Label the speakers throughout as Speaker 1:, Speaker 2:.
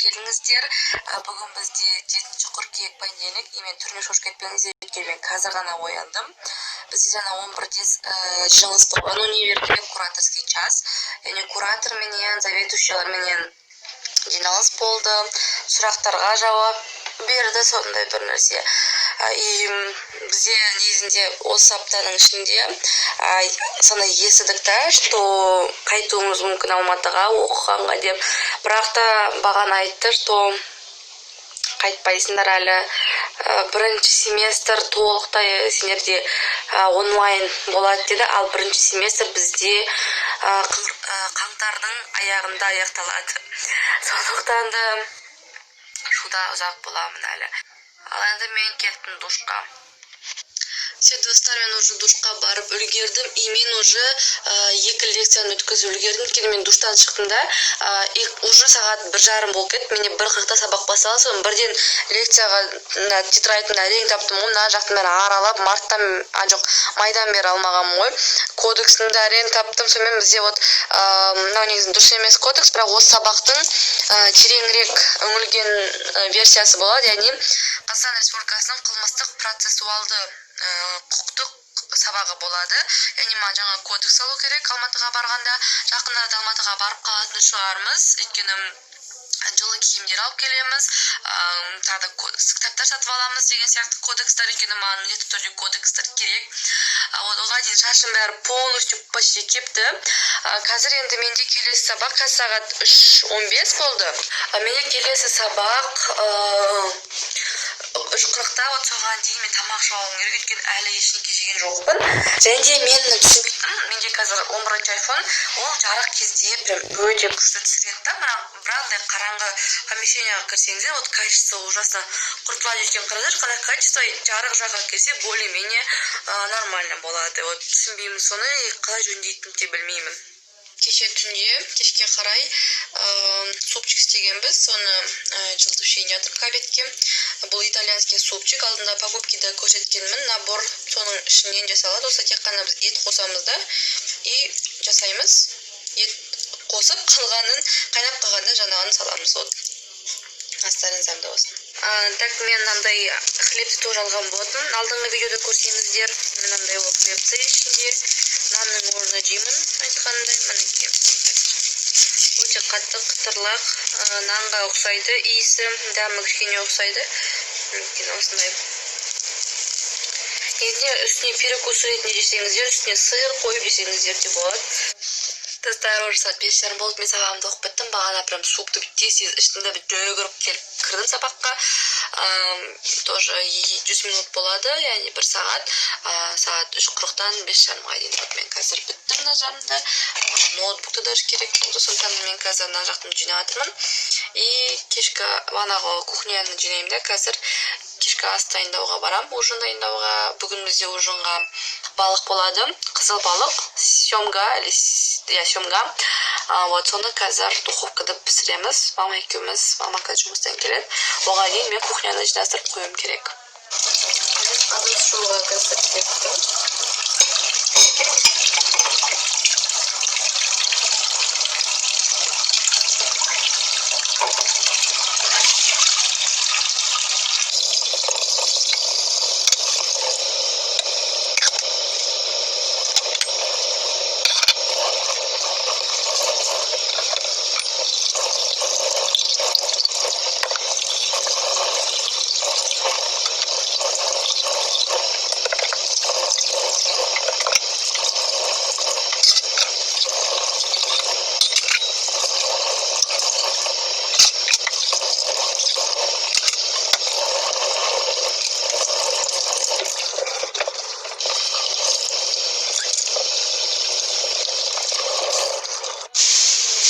Speaker 1: Келдіңіздер. Бүгін бізде 7 қыркүйек, понедельник. И мен түріне шошып кетпеңіздер, өйткені мен қазір ғана ояндым. Бізде жаңа 11-де жиналыс болған универде, кураторский час. Яғни куратор менен, заведующийларменен жиналыс болды, сұрақтарға жауап берді, сондай бір нәрсе. И бізде негізінде осы аптаның ішінде сондай естідік та, что қайтуымыз мүмкін Алматыға оқығанға деп. Бірақ та бағана айтты, что қайтпайсыңдар әлі. Бірінші семестр толықтай сендерде онлайн болады деді. Ал бірінші семестр бізде қаңтардың аяғында аяқталады. Сондықтан да Шуда ұзақ боламын әлі. Ал енді мен кеттім душқа. Все, достар, мен уже душқа барып үлгердім. И мен уже екі лекцияны өткізіп үлгердім. Өйткені мен душтан шықтым да, и уже сағат 1:30 болып кетті. Менде 1:40-та сабақ басталды. Соны бірден лекцияға мына тетрадьімді әрең таптым ғой. Мына жақтың бәрін аралап, марттан, а жоқ, майдан бері алмағанмын ғой. Кодексін де әрең таптым. Сонымен бізде вот мынау негізі дұрыс емес кодекс, бірақ осы сабақтың тереңірек үңілген версиясы болады. Яғни Қазақстан Республикасының қылмыстық процессуалды құқықтық сабағы болады. Яғни маған жаңа кодекс алу керек Алматыға барғанда. Жақын арада Алматыға барып қалатын шығармыз, өйткені жылы киімдер алып келеміз, тағы да кітаптар сатып аламыз деген сияқты, кодекстер, өйткені маған міндетті түрде кодекстер керек. Вот оған дейін шашым бәрі полностью почти кепті. Қазір енді менде келесі сабақ, қазір сағат 3:15 болды. Менде келесі сабақ 3:40-та. Вот соған дейін мен тамақ ішіп алуым керек, өйткені әлі ештеңе жеген жоқпын. Және де мен түсінбейтінім, менде қазір 11-ші айфон, ол жарық кезде прям өте күшті түсіреді да, бірақ андай қараңғы помещениеға кірсеңіздер, вот качество ужасно құртылады. Өйткені қараңдаршы, қандай качество, жарық жаққа келсе, более менее нормально болады. Вот түсінбеймін соны, қалай жөндейтінімді де білмеймін. Кеше түнде кешке қарай супчик істегенбіз, соны жылытып ішейін жатырмын к обедке. Бұл итальянский супчик, алдында покупкида көрсеткенмін, набор, соның ішінен жасалады. Осы тек қана біз ет қосамыз да и жасаймыз. Ет қосып, қалғанын қайнап қалғанда жаңағын саламыз. Вот астарыңыз дәмді болсын. Так, мен мынандай хлебті тоже алған болатынмын, алдыңғы видеода көрсеңіздер. Мынандай ол хлебцы, ішінде нанның орнына жеймін айтқанымдай. Мінекей, өте қатты, қытырлақ, нанға ұқсайды иісі, дәмі кішкене ұқсайды. Мінекей, осындай. Негізінде үстіне перекус ретінде жесеңіздер, үстіне сыр қойып жесеңіздер де болады. Достар, уже сағат 5:30 болды, мен сабағымды оқып біттім. Бағана прям супты тез тез іштім да, жүгіріп келіп кірдім сабаққа. Тоже 100 минут болады, яғни бір сағат, сағат 3:40-тан 5:30-ға дейін. Вот мен қазір біттім мына жағымда, ноутбукты даже керек болды, сондықтан мен қазір мына жақтан жинап жатырмын. И кешкі бағанағы кухняны жинаймын да, қазір кешкі ас дайындауға барамын, ужин дайындауға. Бүгін бізде ужинға балық болады, қызыл балық, семга или иә, семга. Вот соны қазір духовкада пісіреміз мама екеуміз. Мама қазір жұмыстан келеді, оған дейін мен кухняны жинастырып қоюым керек. Ыдыс жууға кірісіп кеттім.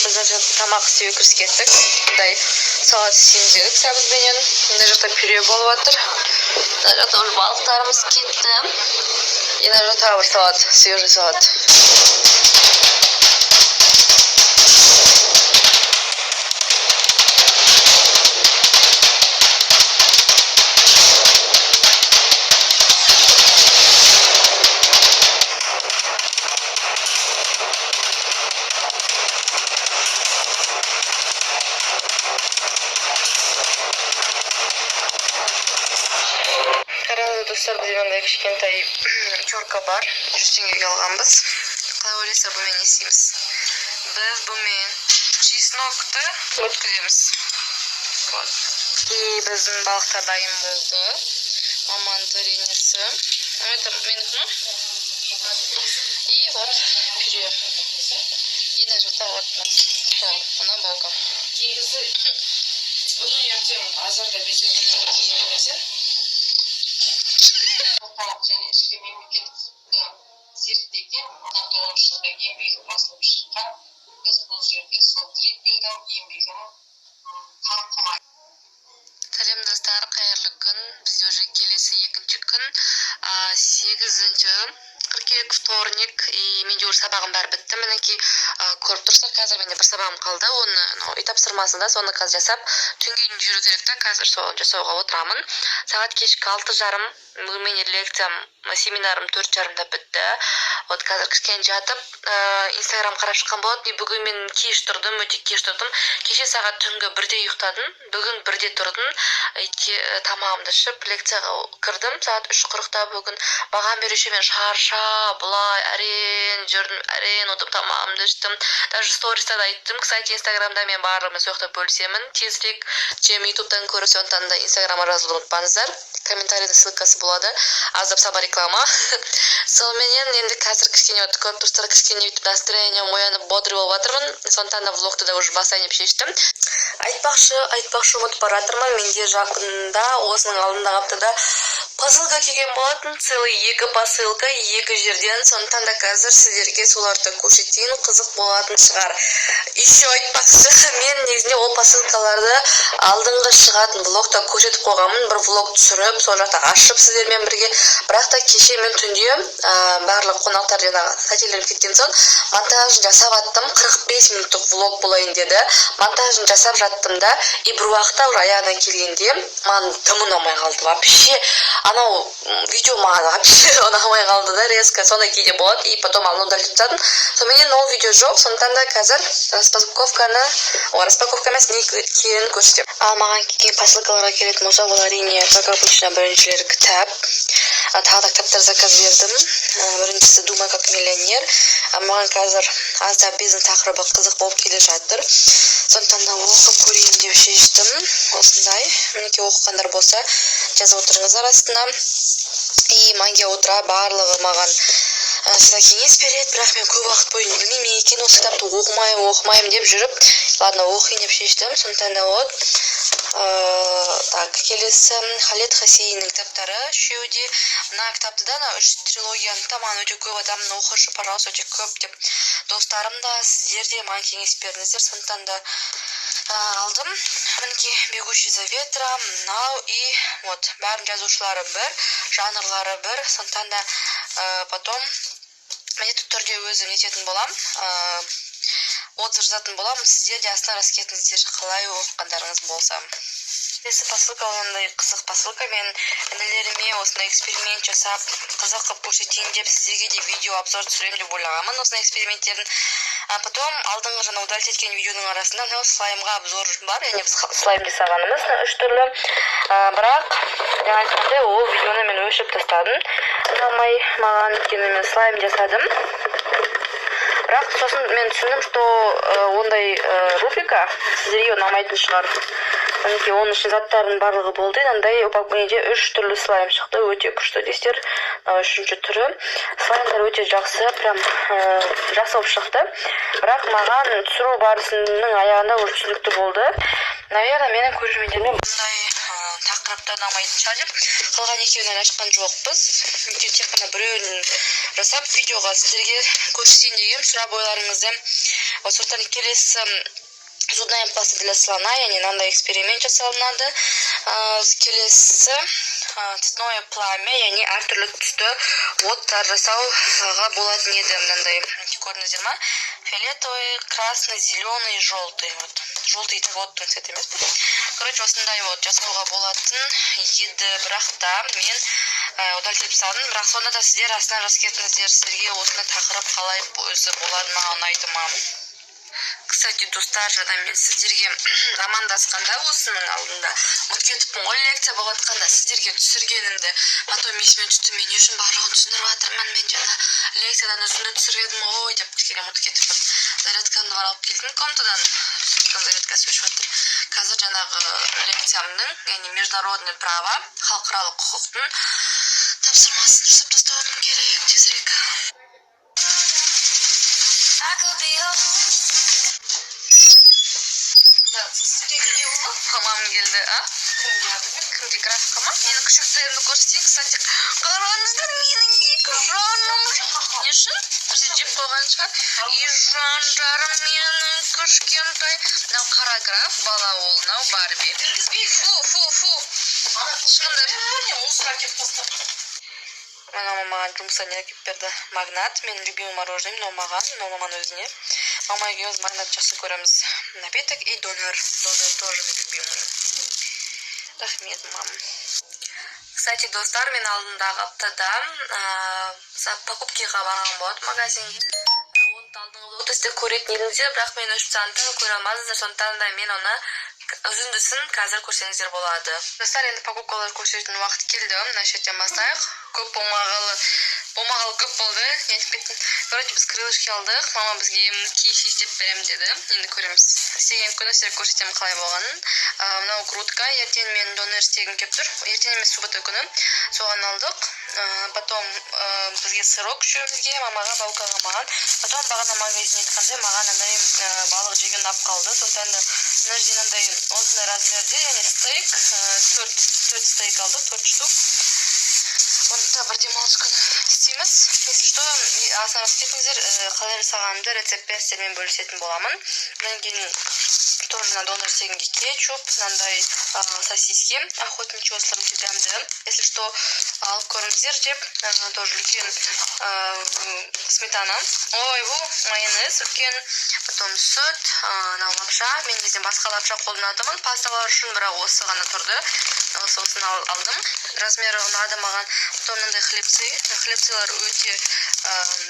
Speaker 1: Біз мына жақта тамақ істеуге кірісіп кеттік. Мындай салат істейміз дедік сәбізбенен. Мына жақта пюре болып жатыр, мына жақта уже балықтарымыз кетті. И мына жақта тағы бір салат, свежий салат. Достар, бізде мынандай кішкентай терка бар, 100 теңгеге алғанбыз. Қалай ойлайсыздар, бұнымен не істейміз? Біз бұнымен чеснокты өткіземіз. Вот, и біздің балықтар дайын болды. Маманың вареньесі, это менікі ма? И вот пюре. И мына жақта вот стол, мына полка.
Speaker 2: Негізі бұны ертең азарда безермесе.
Speaker 3: Орталық және ішкі мемлекеттік зерттеген 99 жылда еңбегі басылып шыққан. Біз бұл жерде сол Триппельдің еңбегін талқылай
Speaker 1: Сәлем, достар, қайырлы күн! Бізде уже келесі екінші күн, 8 қыркүйек, вторник. И менде уже сабағым бәрі бітті, мінекей, көріп тұрсыздар. Қазір менде бір сабағым қалды, оны, анау үй тапсырмасы да, соны қазір жасап, түнге дейін жүру керек та. Қазір соны жасауға отырамын. Сағат кешкі 6:30. Бүгін менде лекциям, семинарым 4:30-да бітті. Вот қазір кішкене жатып, Инстаграм қарап шыққан болатын. И бүгін мен кеш тұрдым, өте кеш тұрдым. Кеше сағат түнгі 1-де ұйықтадым, бүгін 1-де тұрдым. И тамағымды ішіп, лекцияға кірдім сағат 3:40-та. Бүгін маған беруші, мен шаршап, былай әрең жүрдім, әрең отырып тамағымды іштім. Даже сториста да айттым. Кстати, Инстаграмда мен барлығымен сол жақта бөлісемін тезірек, чем Ютубтан көріп. Сондықтан да Инстаграмға жазылуды ұмытпаңыздар, комментарийде ссылкасы болады. Аздап самореклама. Соныменен енді қазір кішкене, вот көріп тұрсыздар, кішкене өйтіп настроением оянып, бодрый болып жатырмын. Сондықтан да влогты да уже бастайын деп шештім. Айтпақшы, ұмытып бара жатырмын, менде жақында, осының алдындағы аптада посылка келген болатын, целый екі посылка екі жерден. Сондықтан да қазір сіздерге соларды көрсетейін, қызық болатын шығар. Еще айтпақшы, мен негізінде ол посылкаларды алдыңғы шығатын влогта көрсетіп қойғанмын, бір влог түсіріп, сол жақта ашып сіздермен бірге. Бірақ та кеше мен түнде, барлық қонақтар, жаңағы тәтелерім кеткен соң, монтажын жасап жаттым. 45 минуттық влог болайын деді. Монтажын жасап жаттым да, и бір уақытта уже аяғына келгенде маған дым ұнамай қалды вообще. Анау видео маған вообще ұнамай қалды да, резко сондай кейде болады. И потом аны удалить тастадым. Соныменен ол видео жоқ. Сондықтан да қазір распаковканы, ой, распаковка емес, не екенін көрсетемін. Ал маған келген посылкаларға келетін болсақ, ол, әрине, как обычно, біріншілері кітап. Тағы да кітаптар заказ бердім. Біріншісі «Думай как миллионер». Маған қазір аздап бизнес тақырыбы қызық болып келе жатыр, сондықтан да оқып көрейін деп шештім. Осындай, мінекей. Оқығандар болса, жазып отырыңыздар астына. И «Магия утра», барлығы маған всегда кеңес береді, бірақ мен көп уақыт бойы білмеймін неге екенін, осы кітапты оқымаймын, оқымаймын деп жүріп, ладно, оқиын деп шештім. Сондықтан да вот. Так, келесі Халед Хоссейнінің кітаптары, үшеуі де. Мына кітапты да, мына үш трилогияны да маған өте көп адам «оқышы, пожалуйста, өте көп» деп, достарым да, сіздер де маған кеңес бердіңіздер. Сондықтан да алдым. Мінекей, «Бегущий за ветром» мынау. И вот бәрінің жазушылары бір, жанрлары бір. Сондықтан да потом міндетті түрде өзім нететін боламын, отзыв жазатын боламын. Сіздер де астына жазып кетіңіздер, қалай, оқығандарыңыз болса. Келесі посылка мынандай қызық посылка. Мен інілеріме осындай эксперимент жасап, қызық қылып көрсетейін деп, сіздерге де видео обзор түсіремін деп ойлағанмын осындай эксперименттердің. А потом алдыңғы жаңа удалить еткен видеоның арасында мынау слаймға обзор бар, яғни біз слайм жасағанымыз, мына үш түрлі. Бірақ жаңа айтқандай, ол видеоны мен өшіріп тастадым, ұнамай маған, өйткені мен слайм жасадым, бірақ сосын мен түсіндім, что ондай рубрика сіздерге ұнамайтын шығар. Мінекей, оның ішінде заттардың барлығы болды. Мынандай неде үш түрлі слайм шықты, өте күшті дейсіздер. Мынау үшінші түрі. Слаймдар өте жақсы, прям жақсы болып шықты. Бірақ маған түсіру барысының аяғында уже түсінікті болды, наверное, менің көрермендеріме бұндай тақырыпта ұнамайтын шығар деп, қалған екеуін әлі ашқан жоқпыз. Өйткені тек қана біреуін жасап, видеоға сіздерге көрсетейін дегенмін, сұрап ойларыңызды. Вот, сондықтан келесі зубная паста для слона, яғни мынандай эксперимент жасалынады. Келесі цветное пламя, яғни әртүрлі түсті оттар жасауға болатын еді. Мынандай, мінекей, көрдіңіздер ма? Фиолетовый, красный, зеленый, желтый. Вот желтый так оттың цветі емес пе? Короче, осындай вот жасауға болатын еді, бірақ та мен удалить етіп тастадым. Бірақ сонда да сіздер астына жазып кетіңіздер, сіздерге осындай тақырып қалай өзі болады ма, ұнайды ма? Кстати, достар, жаңа мен сіздерге амандасқанда, осының алдында ұмытып кетіппін ғой, лекция болып жатқанда сіздерге түсіргенімді. Потом есіме түсті, мен не үшін барлығын түсіндіріп жатырмын, мен жаңа лекциядан үзінді түсіріп едім ғой деп кішкене ұмытып кетіппін. Зарядкамды бар, алып келдім комнатадан. Сондықтан зарядкасы өшіп жатыр. Қазір жаңағы лекциямның, яғни международный право, халықаралық құқықтың тапсырмасын жасап тастауым керек тезірек.
Speaker 4: I could be a
Speaker 2: Не болды?
Speaker 1: Мамам келді. А кімде? Графика ма? Менің күшіктерімді көрсетейін. Кстати, қараңыздар, менің екі жаным. Не үшін? Бірде жеп қойған шығар. И жандарым менің, кішкентай. Мынау қара граф бала, ол мынау Барби.
Speaker 2: Кіргізбейік.
Speaker 1: Фу, фу, фу, шығыңдар.
Speaker 2: Бәріне мусор әкеліп тастап.
Speaker 1: Мама маған жұмыстан не әкеліп берді? Магнат, менің любимый мороженое. Мынау маған, мынау маманың өзіне. Мама екеуміз Магнат жақсы көреміз. Напиток и донер. Донер тоже мой любимый. Рахмет, мам. Кстати, достар, мен алдындағы аптада покупкаға барған болатын, магазинге. Оны да алдыңғы влогта сіздер көретін едіңіздер, бірақ мен өшіп тастағандықтан көре алмадыңыздар. Сондықтан да мен оны үзіндісін қазір көрсеңіздер болады. Достар, енді покупкалар көрсететін уақыт келді. Мына жерден бастайық. Көп болмағалы көп болды, не айтып кеттім. Короче, біз крылышки алдық. Мама бізге KFC істеп беремін деді, енді көреміз. Істеген күні сіздерге көрсетемін қалай болғанын. Мынау грудка. Ертең мен донер істегім келіп тұр, ертең емес, суббота күні, соған алдық. Потом бізге сырок үшеумізге, мамаға, Баукаға, маған. Потом бағана магазин айтқандай, маған андай балық жеген ұнап қалды, сондықтан да мына жерде мынандай, осындай размерде, яғни стейк, төрт стейк алдық, төрт штук. Оны да бір демалыс күні істейміз. Если что, астына жазып кетіңіздер, қалай жасағанымды рецептпен сіздермен бөлісетін боламын. Одан кейін тоже мына донер істегенге кетчуп, мынандай сосиски охотничий, осылар өте дәмді, если что, алып көріңіздер деп. Тоже үлкен сметана, ойбу, майонез үлкен, потом сүт, мынау лапша. Мен негізінен басқа лапша қолданатынмын пасталар үшін, бірақ осы ғана тұрды, осыны алдым, размері ұнады маған. Потом мынандай хлебцы. Хлебцылар өте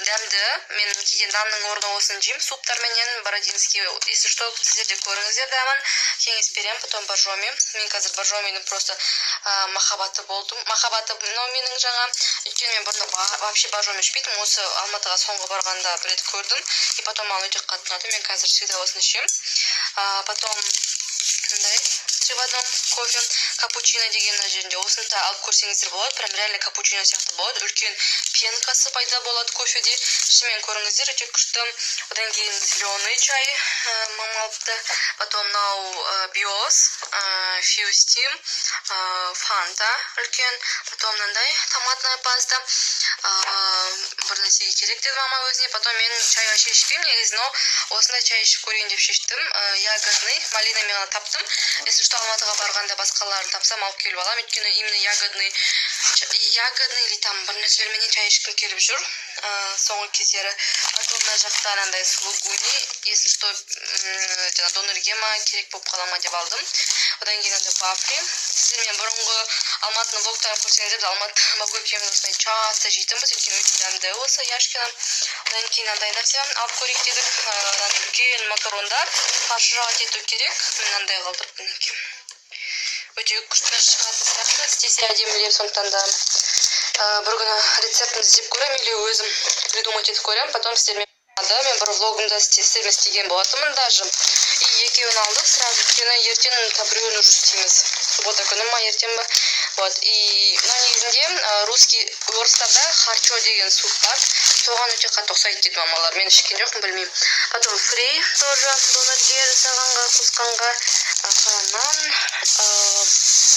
Speaker 1: дәмді. Мен кейде нанның орнына осыны жеймін суптарменен, бородинский. Если что, сіздер де көріңіздер дәмін, кеңес беремін. Потом Боржоми. Мен қазір Боржомидің просто махаббаты болдым. Махаббаты мынау менің жаңа, өйткені мен бұрын вообще Боржоми ішпейтінмін. Осы Алматыға соңғы барғанда бір рет көрдім, и потом маған өте қатты ұнады. Мен қазір всегда осыны ішемін. Потом мындай три в одном кофе, капучино деген. Мына жерінде осыны да алып көрсеңіздер болады, прям реально капучино сияқты болады, үлкен пенкасы пайда болады кофеде. Шынымен, көріңіздер, өте күшті. Одан кейін зеленый чай мама алыпты. Потом мынау Биос, Фьюсти, Фанта үлкен. Потом мынандай томатная паста, бір нәрсеге керек деді мама өзіне. Потом мен чай вообще ішпеймін негізі, но осындай чай ішіп көрейін деп шештім. Ягодный, малинамен ғана таптым. Если что, Алматыға барғанда басқаларын тапсам, алып келіп аламын, өйткені именно ягодный или там бір нәрселерменен чай ішкім келіп жүр соңғы кездері. Потом мына жақта анандай сулугуни, если что, жаңа донерге ма керек болып қала ма деп алдым. Одан кейін андай вафли. Сіздер мен бұрынғы Алматының влогтарын көрсеңіздер, біз Алматыда Баука екеуміз осылай часто жейтінбіз, өйткені өте дәмді осы Яшкино. Одан кейін андай нәрсе алып көрейік дедік, мынандай үлкен макарондар, фаршировать ету керек. Мынандай қалдырып, мінекей, өте күшті шығатын сияқты істесе әдемілеп. Сондықтан да бір күні рецептін іздеп көремін или өзім придумать етіп көремін, потом сіздермен. Мен бір влогымда сіздермен істеген болатынмын даже. И екеуін алдық сразу, өйткені ертең біреуін уже істейміз, суббота күні ма, ертең ба. Вот. И мынау негізінде русский, орыстарда харчо деген суп бар, соған өте қатты ұқсайды дейді мамалар. Мен ішкен жоқпын, білмеймін. Потом фри тоже донерге жасағанға, қосқанға, қара нан,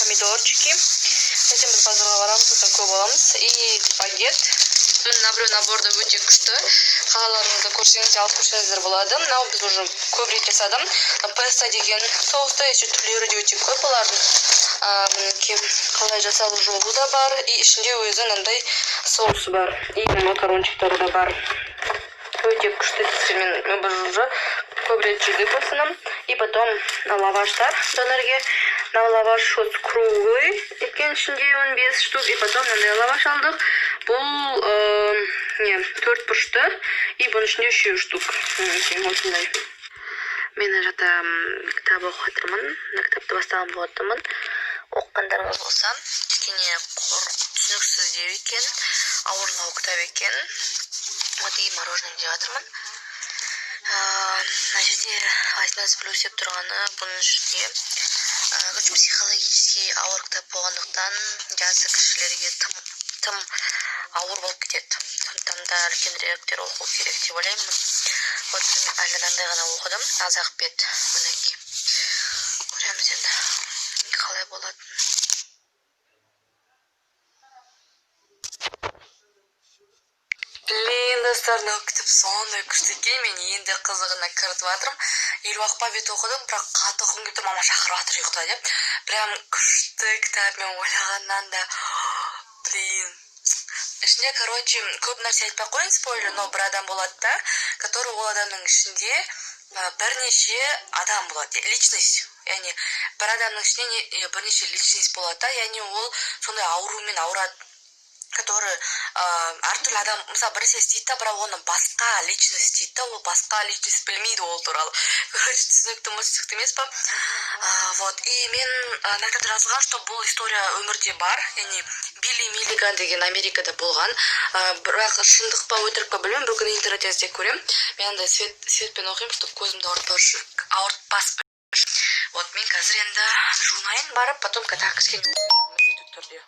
Speaker 1: помидорчики. Ертең біз базарға барамыз, сосын көп аламыз. И багет. Мына біреу наборда өте күшті, қалаларыңызда көрсеңіз, алып көрсеңіздер болады. Мынау біз уже көп рет жасадым, песто деген соуста, еще түрлері де өте көп олардың. Мінекей, қалай жасалу жолы да бар, и ішінде өзі мынандай соусы бар, и макарончиктары да бар. Өте күшті. Мен біз уже көп рет жедік осыны. И потом лаваштар донерге. Мынау лаваш вот круглый екен, ішінде 15 штук. И потом мынандай лаваш алдық, бұл не, төрт бұрышты, и бұның ішінде үшеу штук. Мінекей, осындай. Мен мына жақта кітап оқып жатырмын. Мына кітапты бастаған болатынмын. Оқығандарыңыз болса, кішкене түсініксіздеу екен, ауырлау кітап екен. Вот, и мороженое жеп жатырмын. Мына жерде 18+ деп тұрғаны, бұның ішінде, короче, психологически ауыр кітап болғандықтан, жасы кішілерге тым тым ауыр болып кетеді. Сондықтан да үлкеніректер оқу керек деп ойлаймын. Вот, мен әлі мынандай ғана оқыдым, аз ақ бет, мінекей. Көреміз енді қалай болатынын. Блин, достар, мынау кітап сондай күшті екен. Мен енді қызығына кіріп жатырмын. 50 ақ па бет оқыдым, бірақ қатты оқығым келіп тұр. Мама шақырып жатыр, ұйықта деп. Прям күшті кітап, мен ойлағаннан да. Блин, ішінде, короче, көп нәрсе айтпай ақ қояйын, спойлер, но бір адам болады да, который, ол адамның ішінде бірнеше адам болады, личность, яғни бір адамның ішінде бірнеше личность болады да. Яғни ол сондай аурумен ауырады, который әртүрлі адам, мысалы, бір нәрсе істейді да, бірақ оны басқа личность істейді да, ол басқа личность білмейді ол туралы. Короче, түсінікті ма, түсінікті емес па? Вот, и мен мына кітапта жазылған, что бұл история өмірде бар, яғни Билли Миллиган деген Америкада болған. Бірақ шындық па, өтірік па, білмеймін. Бір күні интернеттен іздеп көремін. Мен андай светпен оқимын, чтобы көзімді ауыртпас үшін. Вот, мен қазір енді жуынайын барып, потом тағы кішкене міндетті түрде.